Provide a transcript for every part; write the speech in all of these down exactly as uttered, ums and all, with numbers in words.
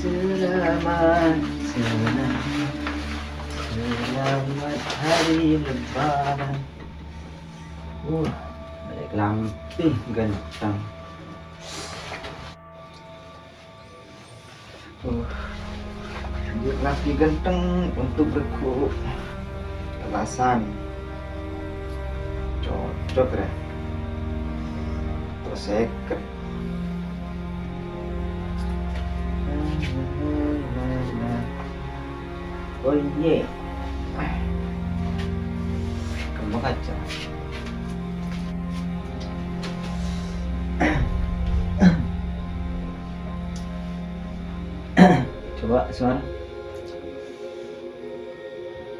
Selamat, selamat, selamat hari Lebaran. Uh, bâli kalambhi ghântheng. Uh, lagi ghântheng untuk berguru. Tellasan. Cocok, ya. Terus seket. Oh, iyâ. Kembang aja. Coba suara.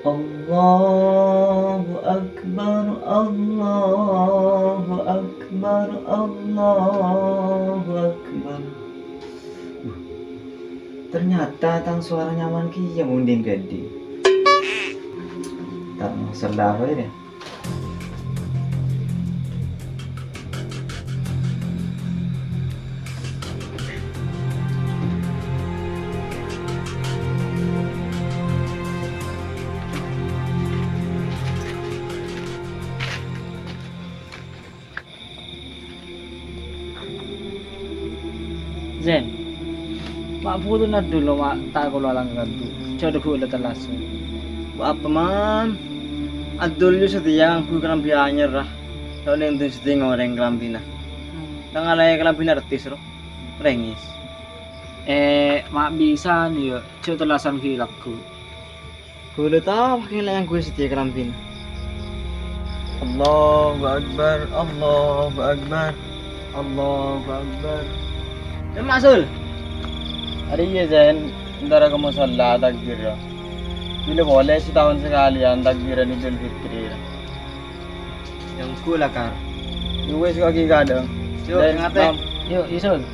Allahu Akbar, Allahu Akbar, Allahu Akbar. Uh, ternyata tang suara nyaman kèya munding gaddi. Tak masalah apa ini? Zen, ma' buluna dulu ma' ta' kaulâ langghâr du, jhâ' dhu kaulâ tellasan. Bâ' apa, Mam? Adul yu satèya ngangghuy kalambhi anyar, ra. Dâ' neng dun satèya ngorèng kalambhina. Nangale'è kalambhina artis, ro. Rengngès. Eh, ma' bisa, yu, jhâ' tellasan ghi' lagghu'. Kaulâ tao pakèn la ngangghuy satèya kalambhina. Allahu Akbar, Allahu Akbar, Allahu Akbar. Cè' Masul. Arèya, Zain, entara ka mosolla takbir, ya. Bilâ polè sataon sakalèyan takbiran Idul Fitri, ya. Yâ ongghu la, Kar. Yâ wes, kok ghi' kadhâng. Yuk, Zain, ngatè. Mam. Yuk, Isun.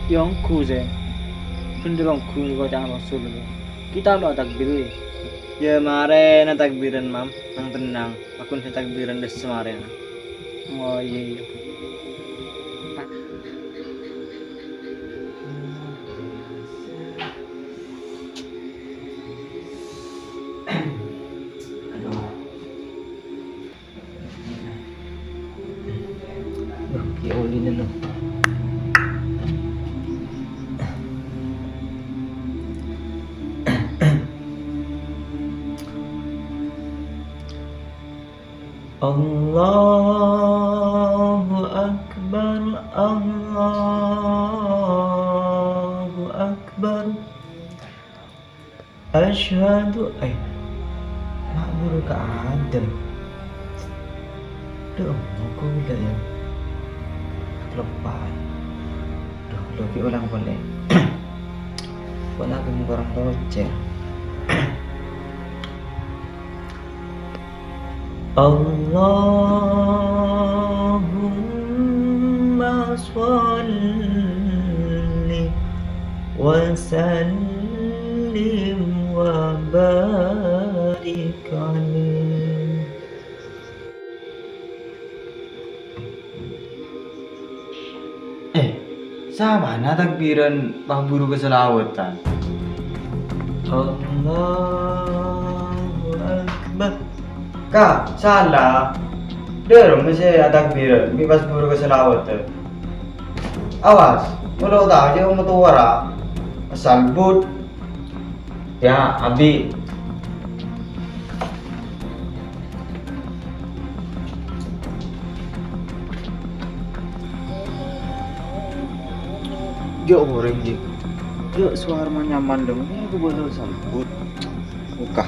Yâ ongghu, Zain. Bhender ongghu koca'na Rasul. Kita lo takbir, weh. Yâ, marèna takbiran, Mam. Nang tennang. Aku sè takbiran dâ' samarèna. Oh, iyâ, iyâ. Aduh. Duh, ki' olina, no. Allahu Akbar, Allahu Akbar. Asyhadu, eh, ma' buru ka Adam. Duh, mongko gila ya. Keloppae. Duh, lo ki ulang polè. Pola keng korang rojer. Allahumma shalli wa sallim wa barik alaih. Eh, samana takbiran pas buru ka salaweddhân? Allahu Akbar. Ka, sala. Dâremma sè atakbiran, bi' pas buru ka salaweddhân. Awas, molo ta' jhâ' matowa ra. Salbut. Ya, Abi. Jhâ' orèng, jhâ'. Jhâ' sowara nyaman dong. Ini aku bakal sambut. Buka.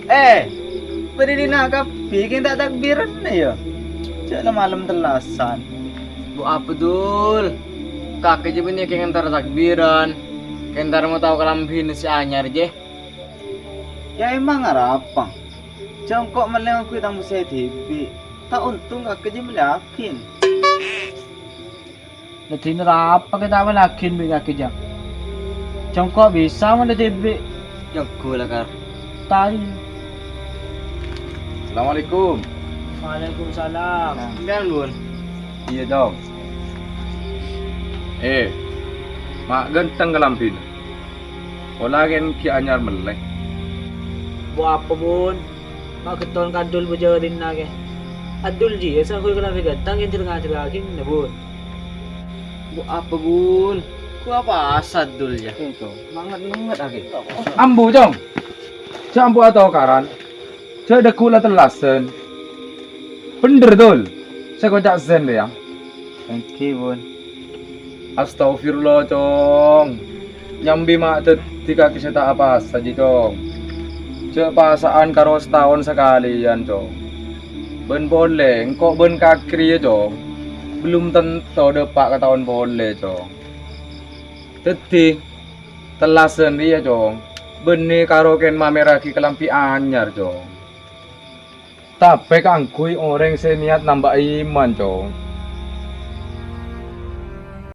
Eh, bâdâ dinna' kabbhi kèng ta' takbiranna, ya? Jhâ' la malem tellasan. Bu Abdul, kakè jhâ' bânnè kèng entara takbiran. Kèng entara mau tao kalambhina sè anyar, jè. Ya, emang arapa? Jhâ' engko' mellè ngangghuy tang pèssè dhibi'. Ta' ontong kakè jhâ' mellèyaghin. Dhâddhina rapa kè ta' mèlaghin bi' kakè, Jang? Jang ko' bisa mon dhibi'. Nyongghu la, Kar. Tai. Assalamualaikum. Waalaikumsalam. Sampèyan, Bun? Iyâ, Cong. Eh, ma' ghânteng kalambhina. Pola kèng ghi' anyar mellè. Bu apa, Bun? Ma' ghetton kandul bujârinna kè. Adul jiyâ sangkoy kalambhi ghânteng kèng jhâr-ngajhârraghi, nè, Bun. Bu apa, Bun? Ku apa asat dul ya? Itu, manget-nenget ake. Ambu, Cong. Jhâ' ambu atokaran. Jhâ' dhâggu' la tellasan. Bhender, Dul. Sè koca' Zen rèya. Èngghi, Bun. Astagfirullah, Cong. Nyambi ma' dhâddhi kakè sè ta' apasa, jhi, Cong. Jhâ' pasa'an karo sataon sakalèyan, Cong. Bân polè, engko' bân kakè rèya, Cong, bellum tanto dâpa' ka taon polè, Cong. Dhâddhi, tellasan rèya, Cong, bânnè karo kèng mamèrraghi kalambhi anyar, Cong. Tapè kaangghuy orèng sè niyat nambâ iman, Cong.